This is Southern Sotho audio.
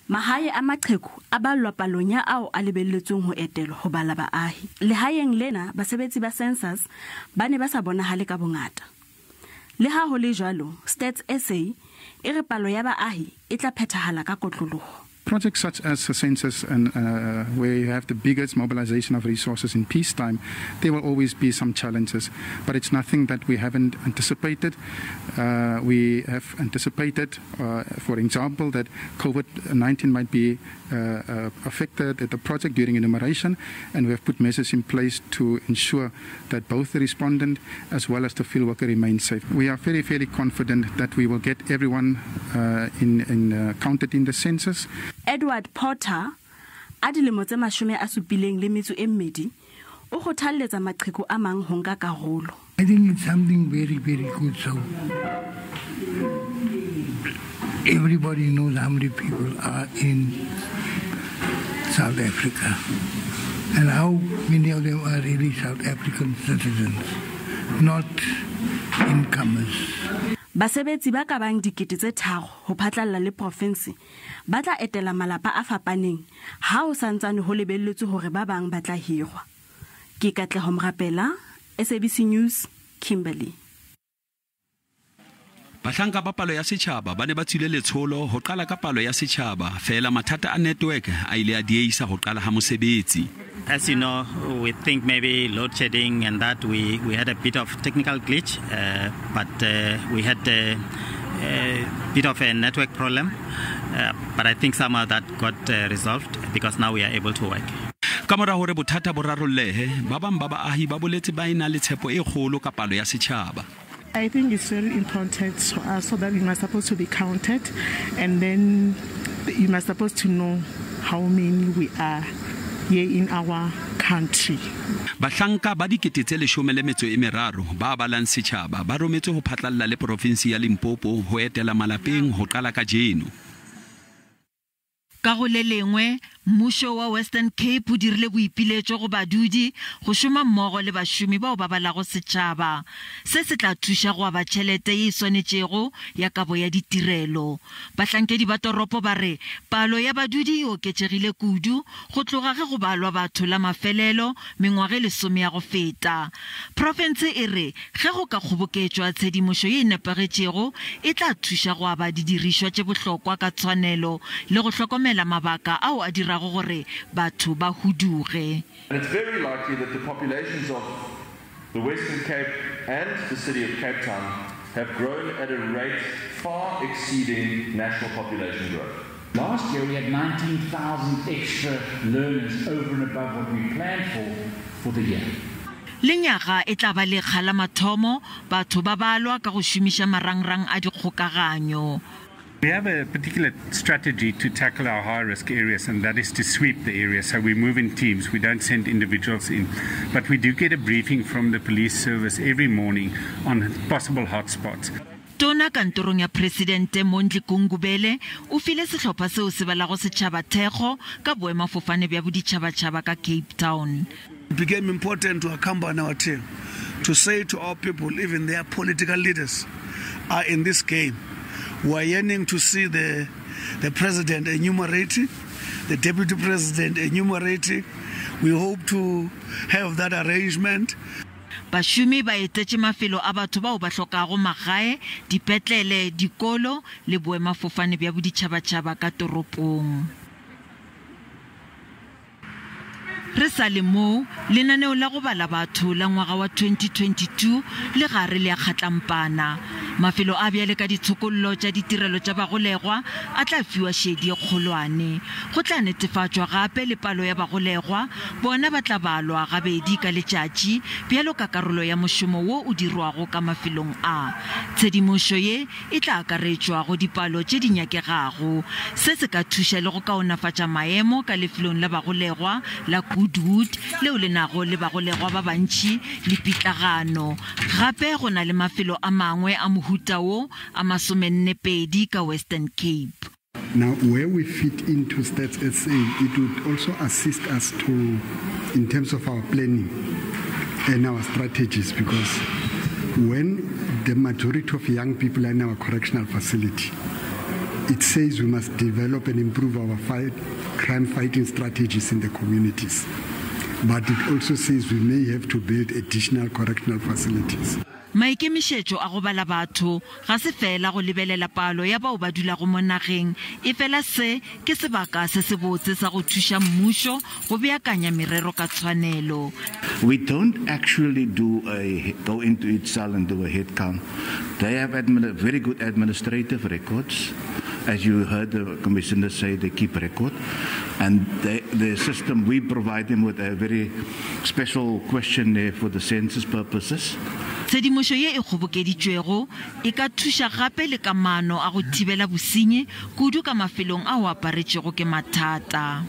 Mahae a maqheku a ballwa palong ya ao a lebelletsweng ho etelwa ho bala baahi. Lehaeng lena basebetsi ba census ba ne ba sa bonahale ka bongata. Le ha ho le jwalo, Stats SA e re palo ya baahi e tla phethahala ka kotloloho. Projects such as the census and where you have the biggest mobilization of resources in peacetime, there will always be some challenges, but it's nothing that we haven't anticipated. We have anticipated, for example, that COVID-19 might be affected at the project during enumeration, and we have put measures in place to ensure that both the respondent as well as the field worker remain safe. We are very, fairly confident that we will get everyone counted in the census. Edward Porter, a dilemo tse 72, o kgothalletsa maqheku a mang ho nka karolo. I think it's something very, very good. So everybody knows how many people are in South Africa and how many of them are really South African citizens, not incomers. Basebetsi ba ka bang 3,000 ho phatlalla le province ba tla etela malapa a fapaneng ha o santsane ho lebelletswe hore ba bang ba tla hirwa. Ke Katleho Morapela, SABC News, Kimberley. Bahlanka ba palo ya setjhaba ba ne ba tswile letsholo ho qala ka palo ya setjhaba, feela mathata a network a ile a dieisa ho qala ha mosebetsi. As you know, we think maybe load shedding and that we had a bit of technical glitch, but we had a bit of a network problem, but I think somehow that got resolved because now we are able to work. Ka mora hore bothata bo rarollehe, ba bang ba baahi ba boletse ba ena le tshepo e kgolo ka palo ya setjhaba. I think it's very important to us so that we must supposed to be counted, and then you must supposed to know how many we are here in our country. Bahlanka ba 13,003 ba balang setjhaba ba rometswe ho phatlalla le provinsi ya Limpopo ho etela malapeng ho qala kajeno. Ka go le lengwe, mmušo wa Western Cape o dirile boipiletšo go badudi go šoma mmogo le bašomi bao ba balago setšhaba. Se se tla thuša go aba tšhelete ye e swanetšego ya kabo ya ditirelo. Bahlankedi ba toropo ba re palo ya badudi e oketšegile kudu go tloga ge go balwa batho la mafelelo mengwaga e 10 ya go feta. Profense e re ge go ka kgoboketšwa tshedimošo ye e nepagetšego e tla thuša go aba didirišwa tše bohlokwa ka tshwanelo le go hlokomela mabaka ao a dirago gore batho ba huduge. And it's very likely that the populations of the Western Cape and the city of Cape Town have grown at a rate far exceeding national population growth. Last year we had 19,000 extra learners over and above what we planned for the year. Lenyaga e tla ba lekga la mathomo batho ba balwa ka go šomiša marangrang a dikgokaganyo. We have a particular strategy to tackle our high-risk areas, and that is to sweep the area. So we move in teams. We don't send individuals in. But we do get a briefing from the police service every morning on possible hotspots. Tona kantorong ya Presidente Mondli Gungubele o file sehlopha seo se balago setšhaba thekgo ka boemafofane bja boditšhabatšhaba ka Cape Town. It became important to accompany our team to say to our people, even their political leaders are in this game. We are yearning to see the president enumerating, the deputy president enumerating. We hope to have that arrangement. Bašomi ba etetše mafelo a batho bao ba hlokago magae, dipetlele, dikolo le boemafofane bja boditšhabatšhaba ka toropong. Re sa le moo, lenaneo la go bala batho la ngwaga wa 2022 le gare le ya kgatlampana. Mafelo a bjale ka ditshokollo tša ditirelo tša bagolegwa a tla fiwa šedi e kgolwane. Go tla netefatšwa gape le palo ya bagolegwa, bona ba tla balwa gabedi ka letšatši bjalo ka karolo ya mošomo wo o dirwago ka mafelong a. Tshedimošo ye e tla akaretšwa go dipalo tše di nyakegago. Se se ka thuša le go kaonafatša maemo ka lefelong la bagolegwa la Goodwood leo le nago le bagolegwa ba bantši le pitlagano. Gape go na le mafelo a mangwe a mohuta wo a 42 ka Western Cape. Now, where we fit into Stats SA, it would also assist us to, in terms of our planning and our strategies, because when the majority of young people are in our correctional facility, It says we must develop and improve our crime fighting strategies in the communities. But it also says we may have to build additional correctional facilities. Maikemišetšo a go bala batho ga se fela go lebelela palo ya bao ba dulago mo nageng, efela se ke sebaka se sebotse sa go thuša mmušo go beakanya merero ka tshwanelo. We don't actually go into each cell and do a head count. They have very good administrative records. As you heard the commissioner say, they keep record. And the system, we provide them with a very special questionnaire for the census purposes. Tshedimošo ye e kgobokeditšwego e ka thuša gape le ka maano a go thibela bosenyi kudu ka mafelong ao a aparetšwego ke mathata.